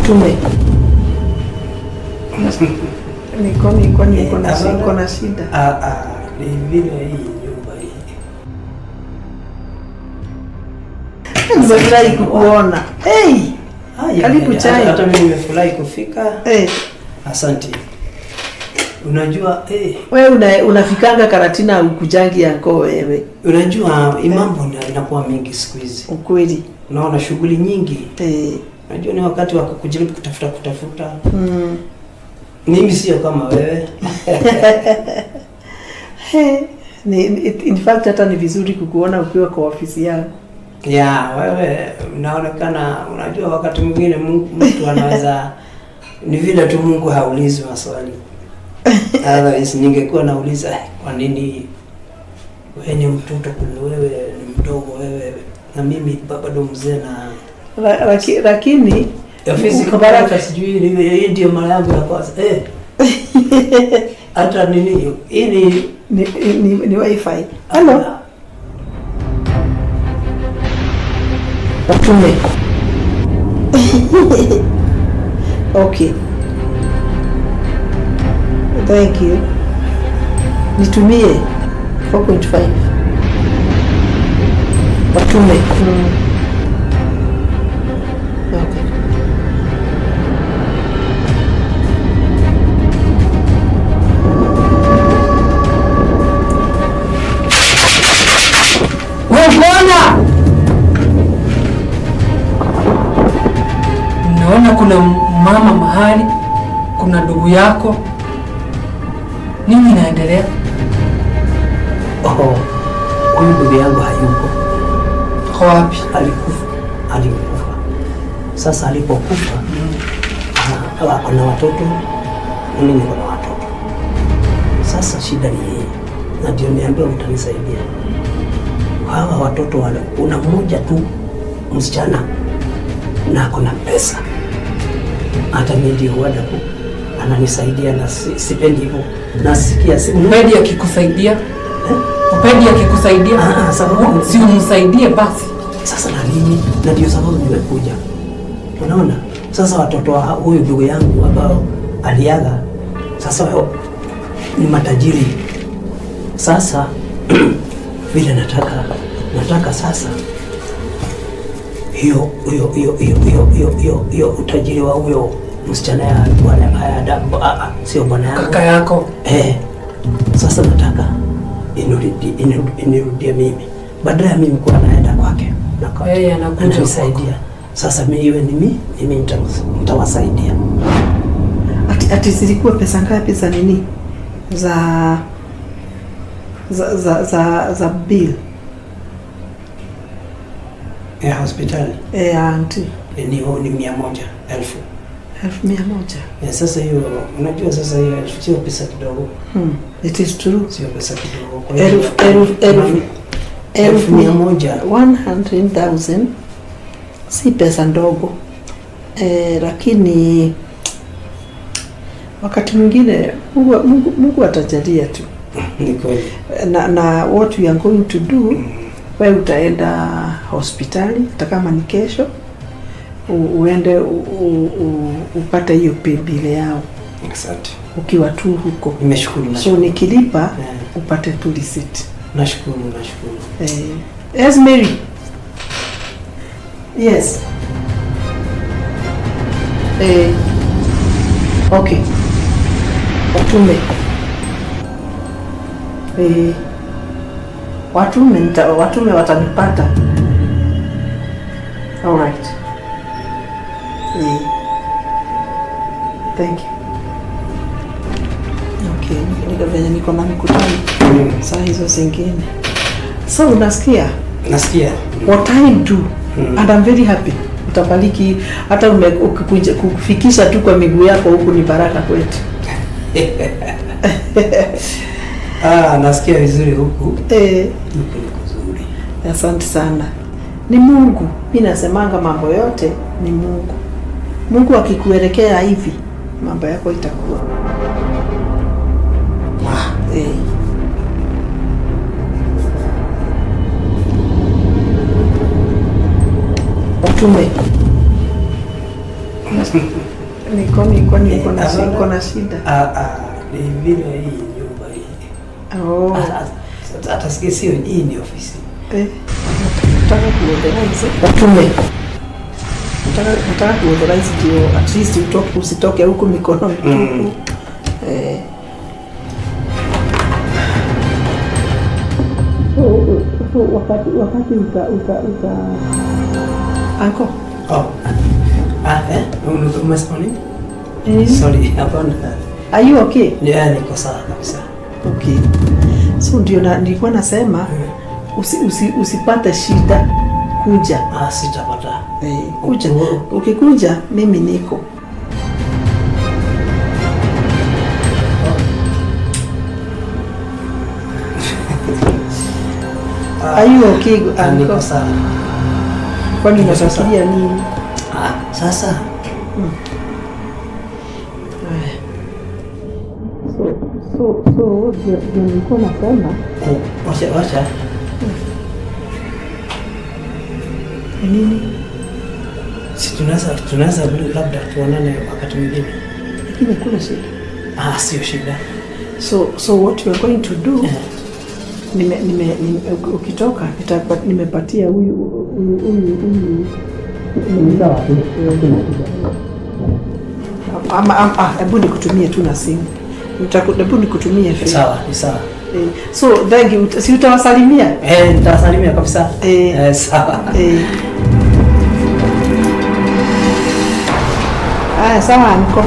Watume. Niko na shida. Ni vile hii nyumba hii. Nimefurahi kukuona. Hey, Haya, karibu chai. Hata mimi nimefurahi kufika. Hey. Asante. Unajua Wewe unafikanga Karatina ukujangi yako wewe. Unajua mambo inakuwa mingi siku hizi. Ukweli. Unaona shughuli nyingi. Unajua ni wakati wa kujaribu kutafuta. Mimi sio kama wewe. Hey, in fact hata ni vizuri kukuona ukiwa kwa ofisi yangu. Ya, wewe unaonekana, unajua wakati mwingine mtu anaweza, ni vile tu Mungu haulizi maswali. Otherwise ningekuwa nauliza kwa nini wewe ni mtoto kuliko wewe ni mdogo wewe na mimi bado mzee na Lakini ofisi kama hata sijui hii ndio mara yangu ya kwanza. Hata nini hii ni wifi. Hello. Watume. Okay. Thank you. Nitumie 4.5. Watume. Okay. Wewe naona kuna mama mahali, kuna ndugu yako. Nini inaendelea? Oh, huyu ndugu yangu hayupo. Kwa wapi? Alikufa. Alikufa. Sasa alipokufa, ana watoto, mimi niko na watoto. Sasa shida ni hii. Na ndio niambiwa mtanisaidia. Hawa watoto wale, kuna mmoja tu msichana na ako na pesa. Hata mimi ndio huwa ananisaidia na sipendi hivyo. Nasikia si Upendi akikusaidia? Upendi akikusaidia? Sababu si umsaidie basi. Sasa na nini? Na ndio sababu nimekuja. Unaona? Sasa watoto wa huyu ndugu yangu ambao aliaga sasa wao ni matajiri. Sasa vile nataka sasa hiyo utajiri wa huyo msichana ya bwana haya, sio bwana yangu. Kaka yako. Sasa nataka inirudie mimi. Badala ya mimi kuwa naenda kwake. Na kwa Yeye anakuja ananisaidia. kwako. Sasa mimi iwe ni mimi nitawasaidia. Ati zilikuwa pesa ngapi za nini? Za bill. Ya hospitali. Auntie. Ni 100,000. 100,000. Sasa hiyo, unajua sasa hiyo elfu sio pesa kidogo. It is true. Sio pesa kidogo. Kwa hiyo Elfu elfu mia moja. 100,000 si pesa ndogo. Lakini wakati mwingine Mungu atajalia tu. Ni kweli. Na what we are going to do, wewe utaenda hospitali hata kama ni kesho, uende upate hiyo bill yao. Asante. Ukiwa tu huko. Nimeshukuru, So nashukuru. nikilipa, upate tu receipt. Nashukuru, nashukuru. Yes, Mary. Yes. Okay. Watume. Watume watanipata. All right. Thank you. Okay, niko venye niko na mkutano. Saa hizo zingine. So unasikia? Nasikia. What I do, and I'm very happy. Utabariki hata kufikisha tu kwa miguu yako huku ni baraka kwetu. Nasikia vizuri huku. Huku ni kuzuri. Asante sana. Ni Mungu. Mimi nasemanga mambo yote ni Mungu. Mungu akikuelekea hivi, mambo yako itakuwa. Watume. Niko niko niko na Eh, niko na shida. Ah, ah, ni vile hii nyumba hii. Oh. Ah, ah, hata sikia sio hii ni ofisi. Eh, nataka kuauthorize watume. Nataka kuauthorize ndio at least utoke, usitoke huku mikono mitupu. Eh. So wakati uta Anko. Oh. Ah, eh? Umesema nini? Eh? Sorry, hapana. Are you okay? Yeah, niko sawa kabisa. Okay. So ndio nilikuwa nasema usipate shida kuja. Ah, sitapata. Eh, kuja. Ukikuja mimi niko. Are you okay, Ah, niko uncle? sawa. Kwani Niko sawa. unafikiria nini? Ah, sasa So ndio nilikuwa nasema oh, wacha wacha. ni nini? Si tunaweza labda tuonane wakati mwingine. Lakini kuna shida. Ah, sio shida. So what you are going to do, nime ukitoka nimepatia huyu huyu huyu huyu Ni sawa tu. ama hebu nikutumie tu na simu. Hebu nikutumie fare. Sawa, ni sawa. Eh, so thank you. Si utawasalimia? Eh, nitawasalimia kabisa. Eh. Eh, sawa. Eh. Aya, sawa uncle.